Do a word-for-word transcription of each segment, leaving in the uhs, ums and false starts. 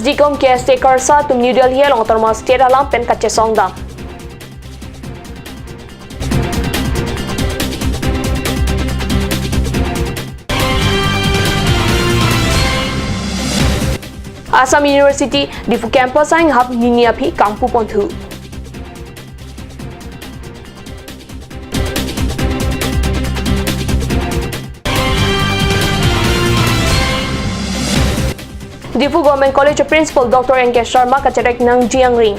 Dikom K S A KARSA atum New Delhi along Autonomous State alam pen kachesong dam. Assam University Diphu campus ainghap nini aphi kangpu ponthu. Diphu Government College Principal Doctor N K Sharma kacherek nangji angring.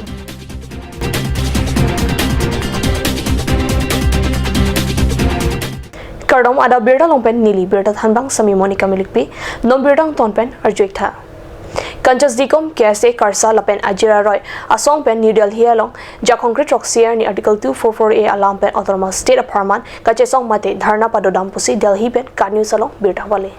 Kardom, adap birta along pen neli birta thanbang Sami Monica Milikpi, non birta angton pen arjuik tha. Kanchas Dikom K S A KARSA lapen Ajira Roy asong pen New Delhi along Jakhong kre throksi arni Article two four four A alam pen Autonomous State apharman kachesong mate dharna padodam pusi Delhi pen KAT News along birta vale.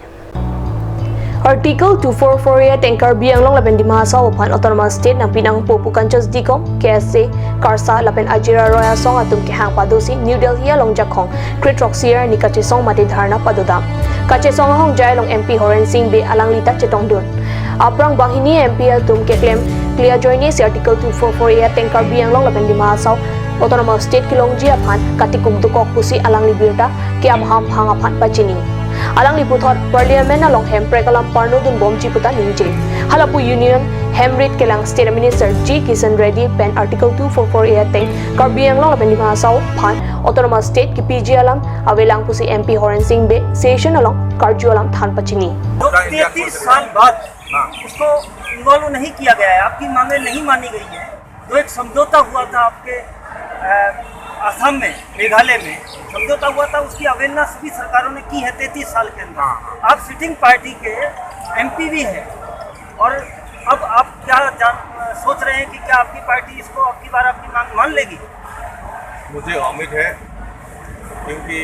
Article two four four A ateng Karbi Anglong lapen Dima Hasao aphan Autonomous State nangpi nangpo pu Kanchas Dikom K S A KARSA lapen Ajira Roy asong atum kehang padosi New Delhi along Jakhong kre throksi arni kachesong mate dharna padodam. Kachesong ahongjai along M P Horen Sing Bey alangli ta chetongdun. Aphrang banghini M P atum keklem klia ajoine si Article two four four A ateng Karbi Anglong lapen Dima Hasao Autonomous State kelongji aphan katikum dokok pusi alangli birta ke-ap hamphang aphan pachini. Alangli puthot Parliament along hemprek alam parnodun bomji puta ningje. Halapu Union Hemrit kelang State Minister G Kishan Reddy pen Article two four four A ateng Karbi Anglong lapen Dima Hasao aphan Autonomous State kepiji alam avelang pusi M P Horen Sing Bey session along karju alam than pachini. जो पूरा इंडिया तैंतीस खोल साल बाद हाँ। उसको इन्वॉल्व नहीं किया गया है, आपकी मांगें नहीं मानी गई है। जो एक समझौता हुआ था आपके, अ, असम में, मेघालय में समझौता हुआ था, उसकी अवहेलना सभी सरकारों ने की है तैंतीस साल के अंदर। हाँ, हाँ। आप सिटिंग पार्टी के एमपी भी हैं और अब आप क्या जान, सोच रहे हैं कि क्या आपकी पार्टी इसको, अब की बार आपकी मांग मान लेगी? मुझे उम्मीद है, क्योंकि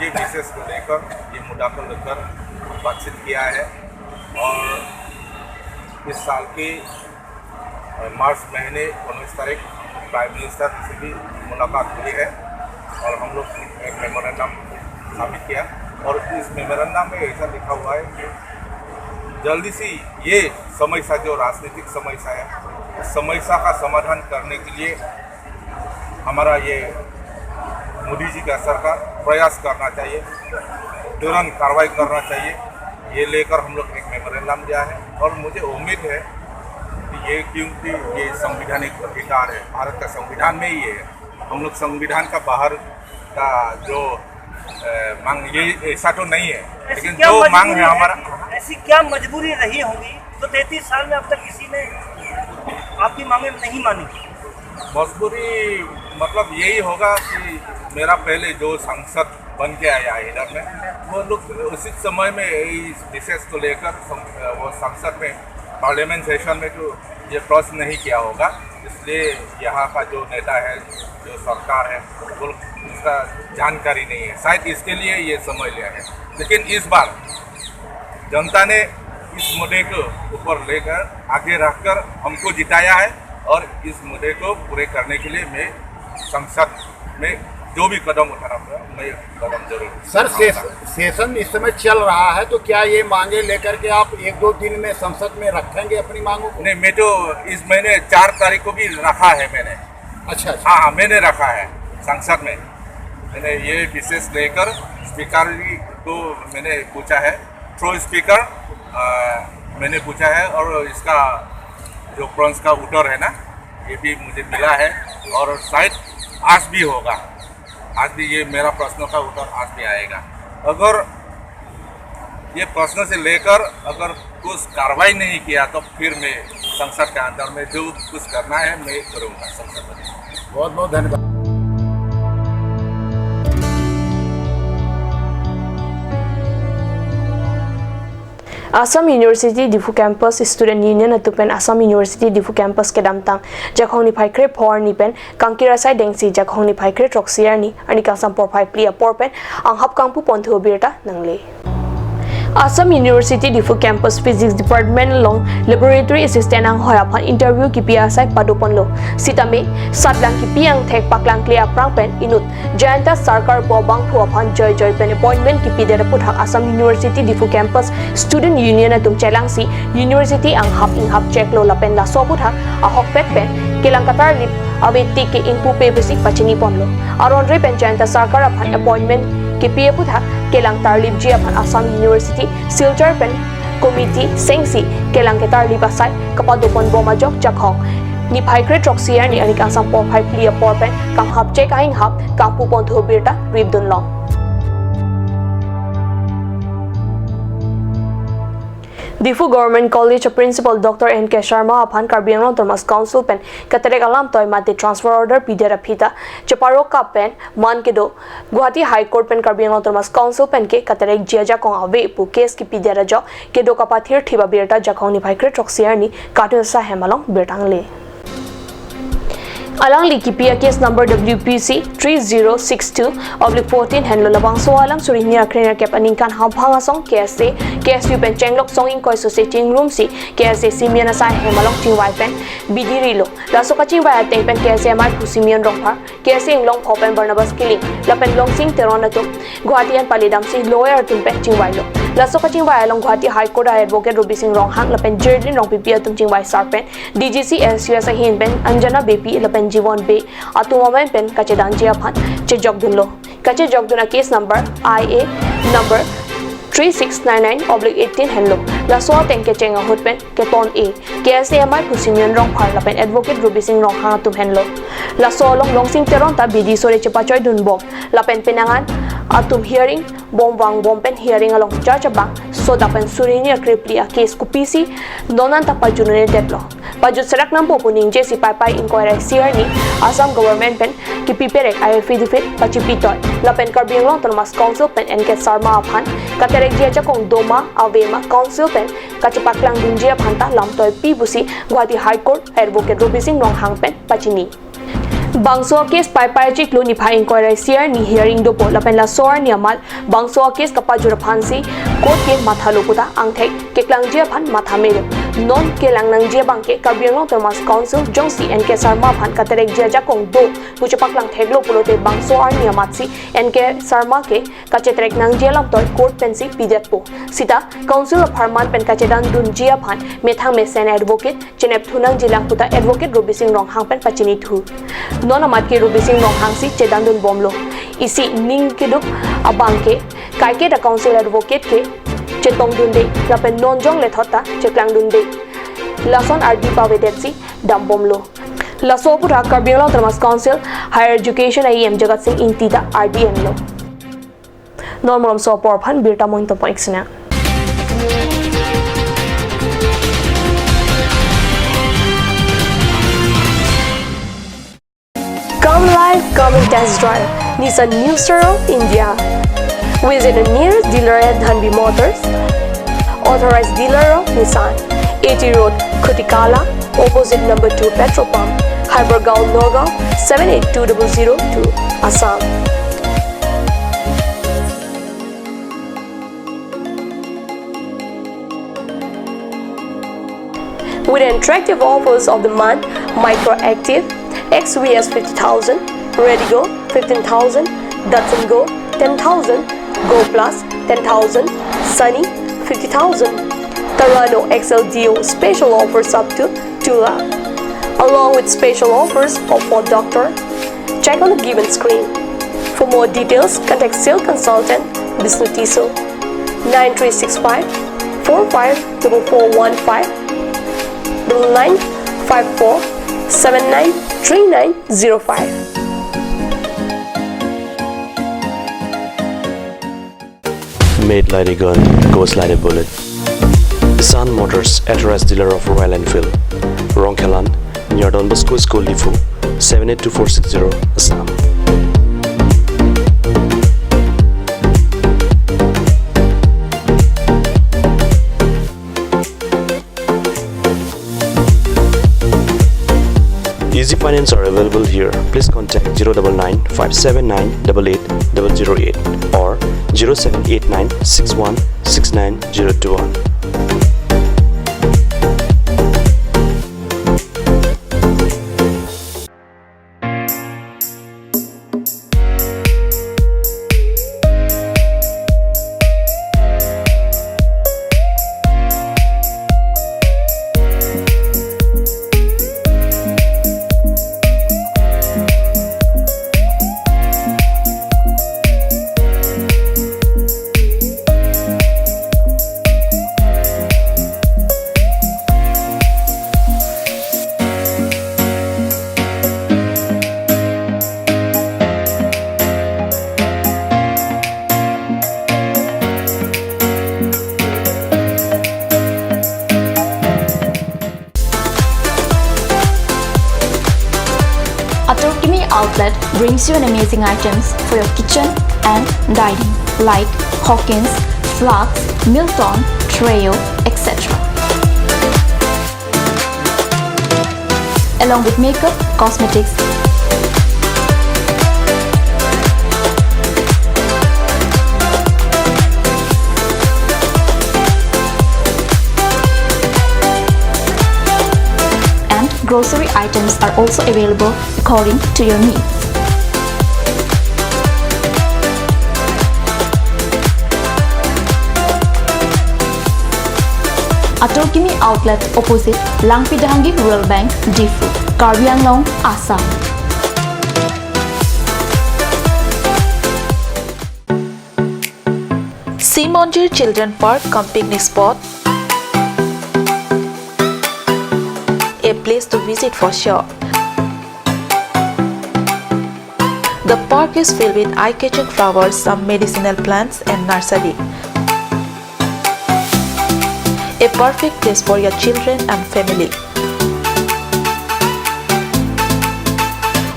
ये विषय को लेकर, ये मुद्दा को लेकर बातचीत किया है और इस साल की, अ, मार्च महीने उन्नीस तारीख प्राइम मिनिस्टर से भी मुलाकात हुई है और हम लोग एक मेमोरेंडम साबित किया और इस मेमोरेंडम में ऐसा लिखा हुआ है कि जल्दी से ये समस्या, जो राजनीतिक समस्या है, उस समस्या का समाधान करने के लिए हमारा ये मोदी जी का सरकार प्रयास करना चाहिए, तुरंत कार्रवाई करना चाहिए। ये लेकर हम लोग एक मेमोरेंडम दिया है और मुझे उम्मीद है कि ये, क्योंकि ये संवैधानिक अधिकार है, भारत का संविधान में ही है, हम लोग संविधान का बाहर का जो, अ, मांग, ये ऐसा तो नहीं है, ऐसी लेकिन क्या जो मांग मजबूरी है है, हमारा ऐसी क्या मजबूरी रही होगी जो तैंतीस साल में अब तक किसी ने आपकी मांगें नहीं मानी? मजबूरी मतलब यही होगा कि मेरा पहले जो सांसद बन के आया है इधर में, वो लोग उचित समय में इस विषय को लेकर सं-, वो संसद में, पार्लियामेंट सेशन में तो ये प्रश्न नहीं किया होगा, इसलिए यहाँ का जो नेता है, जो सरकार है, वो लोग इसका जानकारी नहीं है, शायद इसके लिए ये समय लिया है। लेकिन इस बार जनता ने इस मुद्दे के ऊपर लेकर, आगे रखकर हमको जिताया है और इस मुद्दे को पूरे करने के लिए मैं संसद में जो भी कदम उठाना पड़ा, मैं कदम जरूर सर, उठाऊंगा। सेस-, सेशन इस समय चल रहा है, तो क्या ये मांगे लेकर के आप एक दो दिन में संसद में रखेंगे अपनी मांगों को? नहीं, मैं तो इस महीने चार तारीख को भी रखा है मैंने। अच्छा, अच्छा। हाँ, हाँ, मैंने रखा है संसद में। मैंने ये विषय लेकर स्पीकर जी को मैंने पूछा है, थ्रू स्पीकर, अ, मैंने पूछा है और इसका जो प्रश्न का उत्तर है ना, ये भी मुझे मिला है और शायद आज भी होगा। आज भी ये मेरा प्रश्नों का उत्तर आज भी आएगा। अगर ये प्रश्न से लेकर अगर कुछ कार्रवाई नहीं किया तो फिर मैं संसद के अंदर में जो कुछ करना है मैं करूँगा संसद में। बहुत बहुत धन्यवाद। Assam University Diphu Campus Student Union atum pen Assam University Diphu Campus kedamtang Jakhong niphai kre phongo arni pen kangkir asai dengsi Jakhong niphai kre throksi arni, arni kangsam porphai phli apor pen anghap kangpu ponthu abirta nangle. Assam University Diphu Campus Physics Department along Laboratory Assistant anghoi aphan interview kipi asai padoponlo. Sitame satlang kipi angthek paklangkle aphrang pen inut Jayanta Sarkar pu abangphu aphan joijoi pen appointment kipidet aphuthak Assam University Diphu Campus Student Union atum chelangsi university anghap inghap cheklo lapen laso aphuthak ahokpet pen kelang katarlip ave tik ke ingpupe pusi pachiniponlo. Aron re pen Jayanta Sarkar aphan appointment kipi aphuthak kelang tarlipji aphan Assam University Silchar pen committee sengsi kelang ketarlip asai kapadoponbom ajok Jakhong niphai kre throksi arni ani kangsam porphai phli apor pen kanghap chek ahinghap kangpuponthu birta ripdunlong. Diphu Government College Principal Doctor N K Sharma aphan Karbi Anglong Autonomous Council pen katerek alamtoi mate transfer order pidet aphi ta cheparokap pen man kedo Guwahati High Court pen Karbi Anglong Autonomous Council pen ke katerekji ajakong ave pu case kipidet ajok kedo kapathirthip abirta Jakhong niphai kre throksi arni katun sahem along birta nangle. Alangli kipi a case number W P C three zero six two oblique fourteen henlo. Labangso alam suri hini ra kre nerkep aningkan hamphang asong K S A, K S U pen chenglok song ingkoi sose chingrumsi K S A Simeon asai hem along chingvai pen bidi rilo. Laso kachingvai ateng pen K S A M I aphu Simeon Rongphar, K S A Inglongpho pen Barnabas Killing lapen Longsing Teron atum Guwahati an pali damsi lawyer atum pen chingvailo. Laso kachingvai along Guwahati High Court a Advocate Robising Ronghang lapen Jerlin Rongpipi atum chingvaisar pen D G C S U S ahin pen Anjana Beypi lapen Jivon Bey atum amen pen kachedanji aphan chejokdunlo. Kachejokdun a case number I A number three six nine nine oblique eighteen henlo. Laso ateng kecheng ahut pen keton e K S A M I aphu Simeon Rongphar lapen Advocate Robising Ronghang atum henlo. Laso along Longsing Teron ta bidi sore chepachoidunbom lapen penang an atum hearing bom vangbom pen hearing along judge abang sodak pen suri hini ra krephli a case kopisi non anta pajut-un-edetlo. Pajut serak nampo pu ningjesi Paipai ingkoi ra isi arni Assam Government pen kipi perek a affidavit pachipitoi lapen Karbi Anglong Autonomous Council pen N K Sharma aphan katerekji ajakong doma avema Council pen kachepaklangdunji aphan ta lamtoi pi pusi Guwahati High Court Advocate Robising Ronghang pen pachini. Bangso a case Paipai achiklo niphai ingkoi ra isi arni hearing dopo lapen laso arni amat bangso a case kapajut aphansi court ke mathalo puta angthek keklangji aphan matha melo. Non kelang nangji abang ke Karbi Anglong Autonomous Council jongsi N K Sharma aphan katerekji ajakong do pu chepaklang theklo pulote bangso arni amatsi N K Sharma ke kacheterek nangji alamtoi court pensi pidetpo. Sita Council apharman pen kachedandunji aphan methang mesen advocate chenepthu nangjilang puta Advocate Robising Ronghang pen pachinithu. Non amat ke Robising Ronghang si chedandunbomlo. Isi ning keduk abang ke kaiketa Council Advocate ke chetongdunde lapen non jong lethot ta cheklangdunde. Lason ardi pavedetsi dambomlo. Laso aphuthak Karbi Anglong Autonomous Council Higher Education A E M Jagat Sing Ingti ta ardi enlo. Non malomso apor aphan birta moin tongpon ik sena. Come live, come and test drive Nissan New Star of India. Visit a nearest dealer at Dhanvi Motors, authorized dealer of Nissan, A T Road, Khutikala, opposite number two petrol pump, Hypergaon, Nagaon, seven eight two double zero two, Assam. With attractive offers of the month, Micra Active, X V S fifty thousand, Redigo fifteen thousand, Datsun Go ten thousand, Go Plus ten thousand, Sunny fifty thousand, Terrano X L D O special offers up to two lakh, along with special offers of Ford Doctor. Check on the given screen. For more details, contact sales consultant Bishnu Tisso, nine three six five four five double four one five, double nine five four seven nine three nine zero five. Made like a gun, goes like a bullet. Sun Motors, authorized dealer of Royal Enfield. Rongkhelan, near Don Bosco School, Diphu, seven eight two four six zero, Assam. Easy finance are available here. Please contact zero double nine five seven nine double eight double zero eight or zero seven eight nine six one six nine zero two one. Atur Kimi Outlet brings you an amazing items for your kitchen and dining, like Hawkins, Flax, Milton, Trio, et cetera. Along with makeup, cosmetics, and grocery items are also available according to your needs. Atur Kimi Outlet, opposite Langpi Dahangi Rural Bank, Diphu, Karbi Anglong, Assam. Simonjir Children Park cum picnic spot, a place to visit for sure. The park is filled with eye-catching flowers, some medicinal plants and nursery. A perfect place for your children and family.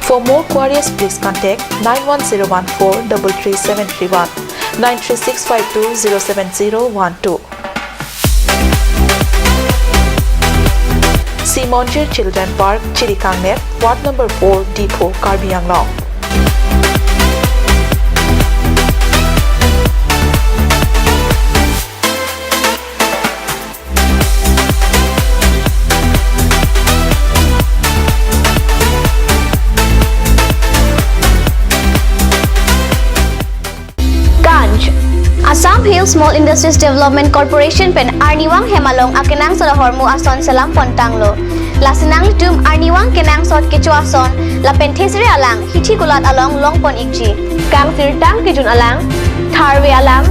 For more queries, please contact nine one zero one four double three seven three one, nine three six five two zero seven zero one two. Simonjir Children Park, Chirikangner, Ward number four, Diphu, Karbi Anglong. Ganj. Assam Hill Small Industries Development Corporation pen arnivang hem along akenangsot ahormu ason selam pontanglo. Lasi nanglitum arnivang kenangsot kecho ason lapen thesere alang hithi kulat along longpon ikji. Kangsirtang kejun alang, tharve alang,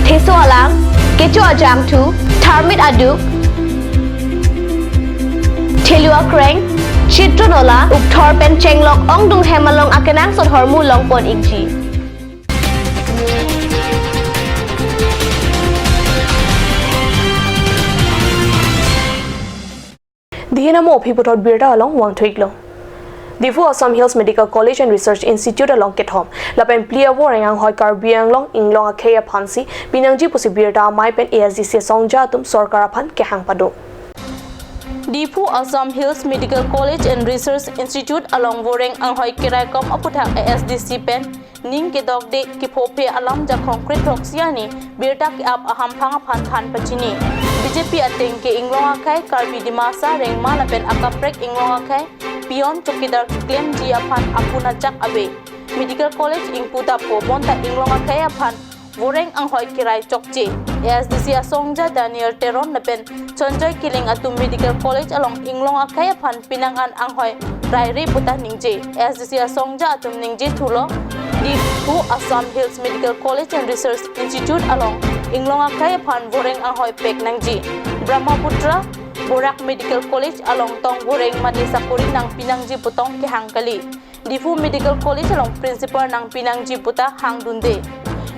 theso alang, kecho ajangthu, tharmit aduk, thelu akreng, chitro nola, ukthor pen chenglok ongdung hem along akenangsot ahormu longpon ikji. Dihin amo aphi puthot birta along vangthu-iklo. Diphu Assam Hills Medical College and Research Institute along kethom lapen phli avoreng anghoi Karbi Anglong inglong akhei aphansi pinangji pusi birta amei pen A S D C asongja atum sorkar aphan kehang pado. Diphu Assam Hills Medical College and Research Institute along voreng anghoi keraikom aputhak A S D C pen ning kedokde kepho phe alam jakhong kre throksi arni birta ke-ap ahamphang aphan than pachini. B J P ateng ke inglong akhei Karbi Dimasa, Rengma lapen akaprek inglong akhei peon chowkidar keklemji aphan apun ajak ave. Medical College ingpu dapo bonta inglong akhei aphan voreng anghoi kerai chokche. A S D C asongja Daniel Teron lapen Chonjoy Killing atum Medical College along inglong akhei aphan pinang an anghoi raire puta ningje. A S D C asongja atum ningje thulo, Diphu Assam Hills Medical College and Research Institute along inglong akhei aphan voreng anghoi pek nangji. Brahmaputra Borak Medical College along tong voreng mate sakori nangpi nangji pu tong kehang kali. Diphu Medical College along principal nangpi nangji puta hangdunde.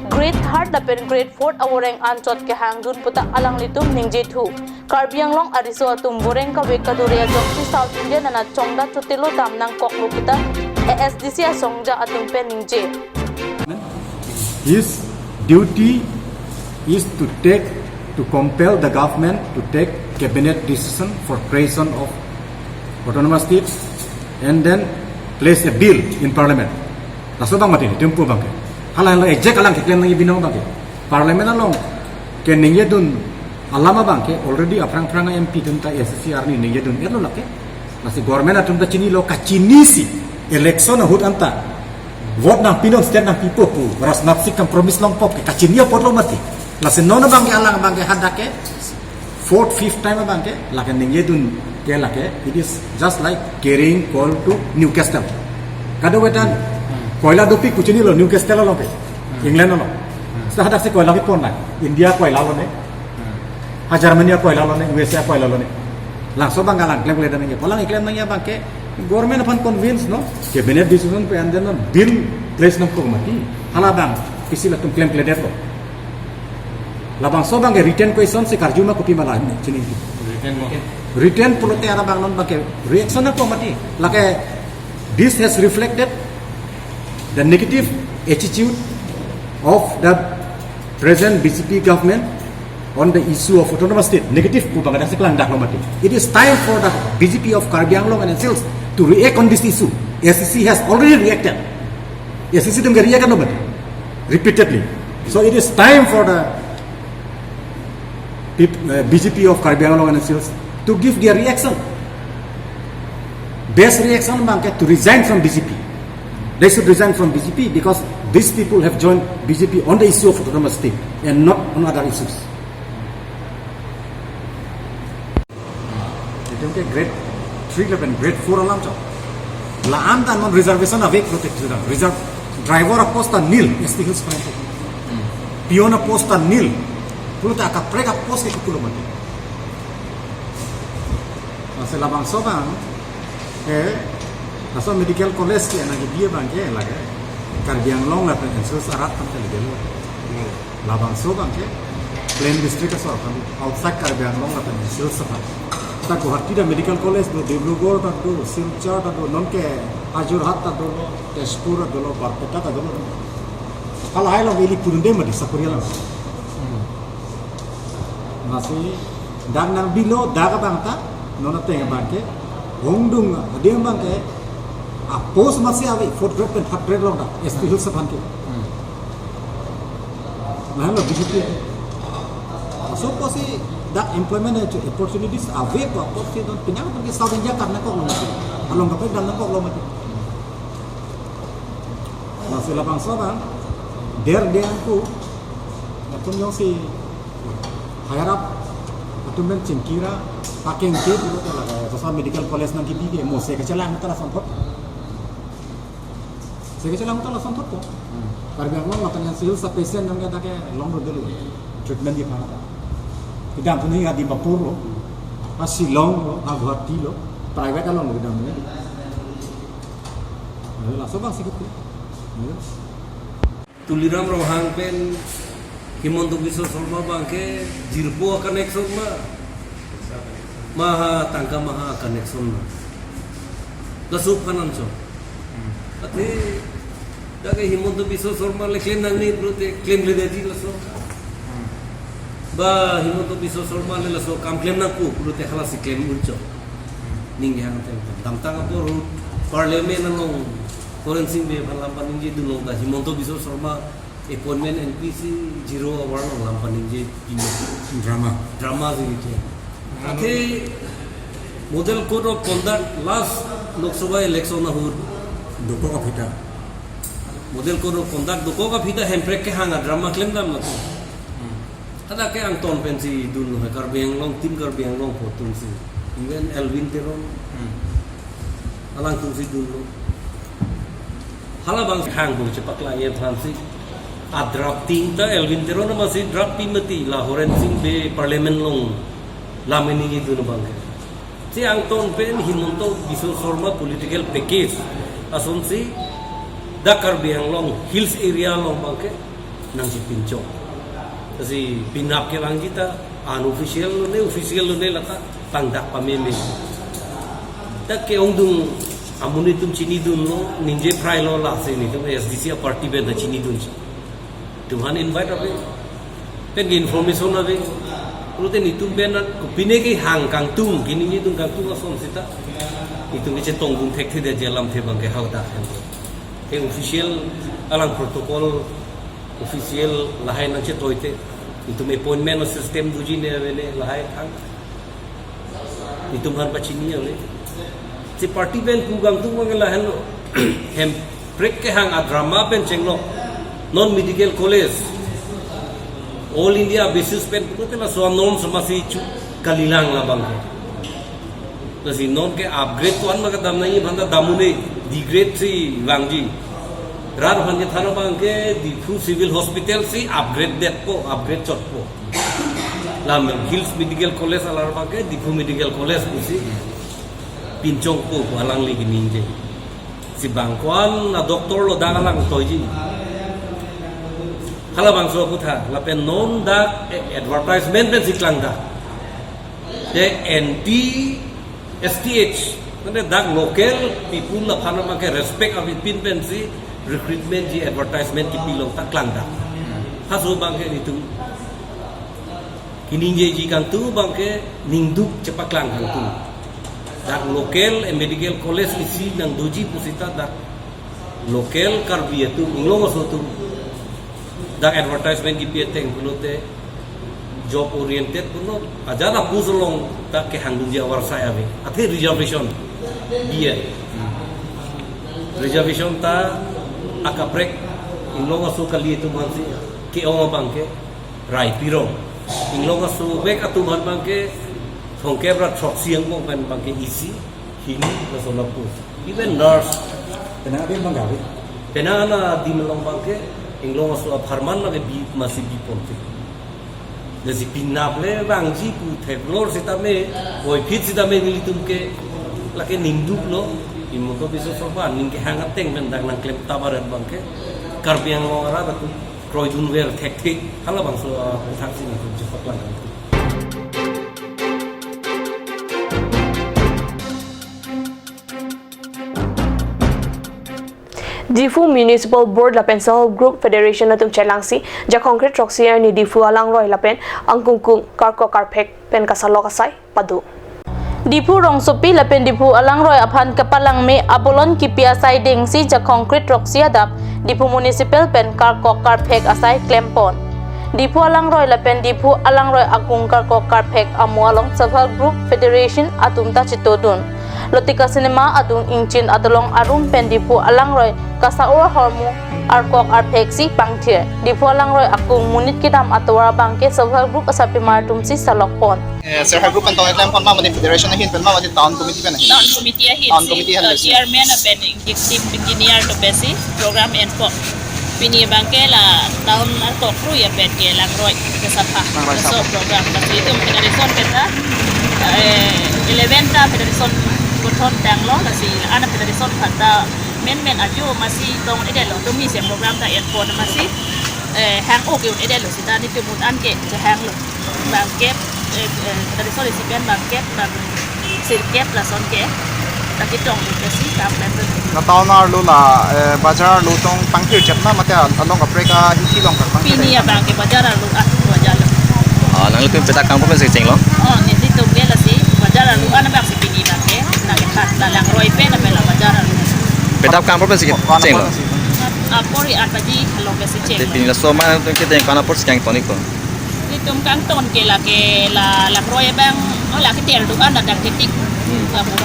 Grade third lapen grade fourth avoreng anchot kehangdun puta alanglitum ningje thu. Karbi Anglong ariso atum voreng kave kadure ajoksi South India nana chongda chotelo dam nangkoklo puta A S D C asongja atum pen ningje. His duty is to take, to compel the government to take cabinet decision for creation of autonomous states and then place a bill in parliament. Laso abang mati ni, tempo abang ke. Hala hala exact alang keklem nangji binong abang ke. Parliament along Ke ningjedun alam abang ke already aphrang aphrang M P atum ta A C C arni ningjedun-etlo lake. Lasi government atum ta chinilo, kachinisi election ahut anta vote nangpinon, state nangpipo pu Rajnath Singh kam promise longpo ke kachini apotlo mati. Lasi non abang ke alang abang ke hadak ke fourth, fifth time abang ke lake ningjedun ke lake, it is just like carrying coal to Newcastle. Kadokave ta koila dopik pu chinilo Newcastle along ke, England along. Seta hadak si koila kepon nang, India koila lone, ha Germany koila lone, U S A koila lone. Labangso abang alang klemkledet nangji. Alang keklem nangji abang ke government aphan convince, no, cabinet decision pen, and then bill place nangkok mati. Halabang isi latum klemkledetlo. Labangso abang ke written question si karju ma kopi ma la chinilo. Written mo. Written pulote halabang non abang ke reaction nangkok mati. Lake, this has reflected the negative attitude of the present B J P government on the issue of autonomous state. Negative pu abang ke dak si klangdaklo mati. It is time for the B J P of Karbi Anglong and Hills to react on this issue. A C C has already reacted. A C C atum ke react-lo mati repeatedly. So it is time for the peop- uh, B J P of Karbi Anglong and Hills to give their reaction. Best reaction abang ke to resign from B J P. They should resign from B J P because these people have joined B J P on the issue of autonomous state and not on other issues. Itum ke grade three lapen grade four alam chot. La-an ta non reservation ave protect sudah. Reserve driver apost ta nil, S T Hills pen. Peon apost ta nil. Pulote akaprek apost ke kulo mati. Lasi labangso abang ke, laso medical college ke nangkebi abang ke lake Karbi Anglong lapen Hills arat atum ke lake lo. Labangso abang ke plain district asor kan, outside Karbi Anglong lapen Hills aphan. Ta Guwahati ta medical college do, Dibrugarh ta do, Silchar ta do, non ke Jorhat ta dolo, Tezpur ta dolo, Barpeta ta dolo. Halahai along ili pudunde mati sakori alam. Lasi dak nangbilo, dak abang ta, non ateng abang ke, hongdung, ading abang ke, apost masi ave, fourth grade pen third grade along ta, S T Hills aphan ke. Lahelo B J P. Laso apotsi dak employment opportunities ave pu apotsi non penang pen ke South India karna koklo mati. Along kaprek dam nangkoklo mati. Lasi labangso abang, der de angku, latum jongsi higher up atum pen chingkira, pakeng ke pulote lake, laso medical college nangkebi ke, mo se kachelang ta lason thot. Se kachelang ta lason thot ko. Karbi Anglong lapen Hills apatient nangke dak ke longdodelo. Treatment kepha ta. Kedamtang puni ha Dimapur lo, ha Shillong lo, ha Guwahati lo, private along lo kedamtang puni. Laso abang si kipu. Tuliram Ronghang pen Himanta Biswa Sarma abang ke jirpo a-connection ma, ma ha tangka ma ha connection ma. Laso aphan anchot. Athe dak ke Himanta Biswa Sarma le klem nangne pulote klemkledetji laso. Ba Himanta Biswa Sarma le laso akam klem nangpo pulote halasi klem unchot. Ning hang tem. Damtang apor ahut Parliament along Horen Sing Bey aphan lam paningjedun along ta Himanta Biswa Sarma appointment N P C zero hour along lam paningje pin. Drama. Drama si ke. Athe Model Code of Conduct last Lok Sabha election ahut dokok aphi ta. Model Code of Conduct dokok aphi ta Hemprek kehang a-drama klemdamlo. Hadak ke angton pensi dunlo, Karbi Anglong, Team Karbi Anglong pu atumsi. Even Elwin Teron, alangtumsi dunlo. Halabang hang bung chepaklangji aphansi. A-drafting ta Elwin Teron masi draft pi mati, la Horen Sing Bey Parliament along lam ini dun abang ke. Si angton pen Himanta Biswa Sarma political package asonsi dak Karbi Anglong Hills area along abang ke nangchepinchok. Lasi penap kevangji ta unofficial lone, official lone, lata tangdak pameme. Dak ke ongdung amonit atum chinidunlo, ningje phrailo, lasi nelitum S D C a-party pen ta chinidunji. Itum aphan invite ave. Pen ke information ave. Pulote nelitum pen kopine kehang kangtung, keningjedun kangtung ason seta itum kechetongdun thekthedetji alamthe abang ke hadak hen. Ke official alang protocol official lahai nangchetoite. Itum appointment system doji ne ave ne lahai thang. Itum aphan pachini ave. Si party pen pu kangtung abang lahenlo. Hemprek kehang a-drama pen chenglok. Non medical college, all India basis pen pulote laso anorm samasi chu kalilang labang ke. Lasi non ke upgrade ko-an ma kedam nangji aphan ta dam un-e, degrade si vangji. Rat aphan kethan abang ke Diphu Civil Hospital si upgrade detpo, upgrade chotpo. Lam Hills Medical College alar abang ke Diphu Medical College pusi pinchongpo pu alangli keningje. Si bang ko-an a-doctor lo dak alang toiji. Halabangso aphuthak, lapen non dak, eh, advertisement pensi klangdak. Te anti S T H, mane dak local people aphan abang ke respect avepin pensi recruitment ji advertisement kipilong ta klangdak. Halaso abang ke itum keningjeji kangtung abang ke ningduk chepaklang kangtung. Dak local, eh, medical college isi nangdoji pusita dak local Karbi atum, inglong aso atum dak advertisement kipi ateng pulote job oriented pulo, ajat a-post along dak kehangdunji avarsai ave. Athe reservation, B Ed. Reservation ta akaprek inglong aso kali atum aphansi ke-ong abang ke rai pirong. Inglong aso vek atum aphan abang ke thomkep ra throksi angbong pen abang ke isi, hini, laso lapu. Even nurse. Penang adim abang gawi. Penang ana adim along abang ke inglong aso apharman lake bi masi bipon te. Lasi penap le vangji pu theklor sitame, voiphit sitame nelitum ke lake ningduklo. Himanta Biswa Sarma aning kehang ateng pen dak nangklem tabaret abang ke Karbi Anglong arat atum kroidunver thekthe, halabangso aphuthak si nelitum chepaklang. Diphu Municipal Board lapen Self Help Group Federation atum chelangsi Jakhong kre throksi arni Diphu alangroi lapen angkungkung karkok karphek pen kasalok asai pado. Diphu rongsopi lapen Diphu alangroi aphan kapalangme abolon kipi asai dengsi Jakhong kre throksi adap Diphu Municipal pen karkok karphek asai klempon. Diphu alangroi lapen Diphu alangroi akung karkok karphek amo along Self Help Group Federation atum ta chetodun. Lotika Cinema adung ingchin adolong arum pen Diphu alangroi kasa-o ahormu arkok arphek si pangthir. Diphu alangroi akung monit kedam atovar abang ke Self Help Group asarpimar atum si salokpon. Eh, Self Help Group pen tong eklempon ma mate federation ahin pen ma mate town committee pen ahin? Town committee ahin. Town si, committee ahin eh, si. Chairman pen executive engineer atum pensi program enpo. Pini abang ke la town arkok krui pen ke langroi kesapha. Langroi so sapha. Program lasi itum federation ke ta, eh, eleven ta federation gothon tanglo lasi ana federation khat ta menmen ajo masi tong-edetlo, tumi si program ta enpon masi, eh, hang-o ke un-edetlo sita nelitum un-an ke chehanglo. Bangkep, eh, eh, federation isi pen bangkep, bang sirkep lason ke ta ketong pensi kam pen. La town arlo la, eh, bajar arlo tong pangthir chep na mate along kaprek ahithi along kar pangthir? Pini abang ke bajar arlo, ah, bajar arlo. Ah, nanglitum petap kangpon pensi chenglo? Oh, nelitum ke lasi bajar arlo ana abang si pini abang ke, nangkethan la langroi pen ape la bajar arlo. Petap kangpon pensi chenglo? Apor i-at baji along pensi chenglo. Te pini laso ma nangtum keteng ko-an apor si kangton-ikpo? Nelitum kangton ke lake la langroi abang, oh, lake ter do-an adang titik. Hmm. Lapu.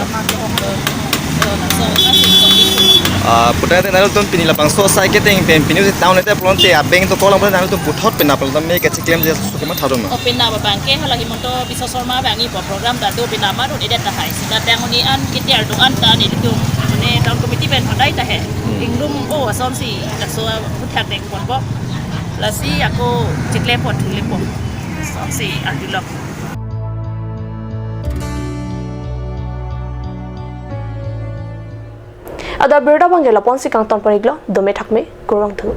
So, so, so, so, so. Ah, putangte nanglitum pini labangso asai keteng pen pini si town ete pulote abeng to kolang pulote nanglitum puthot pen apal tame kacheklemji aso kematha do ma? Oh, penap abang ke hala Himanta Biswa Sarma abang ipo program ta do penap ma do-edet tahai. Sita tang un-e an keter do-an ta nelitum ne town committee pen hodai tahe. Hmm. Inglum o asonsi laso aphuthak dengponpo. Lasi ako cheklempon thulepo. Asonsi arjulok. Adap abirta abang ke lapu-ansi kangtonpon-iklo, dome thakme, kurvangthu.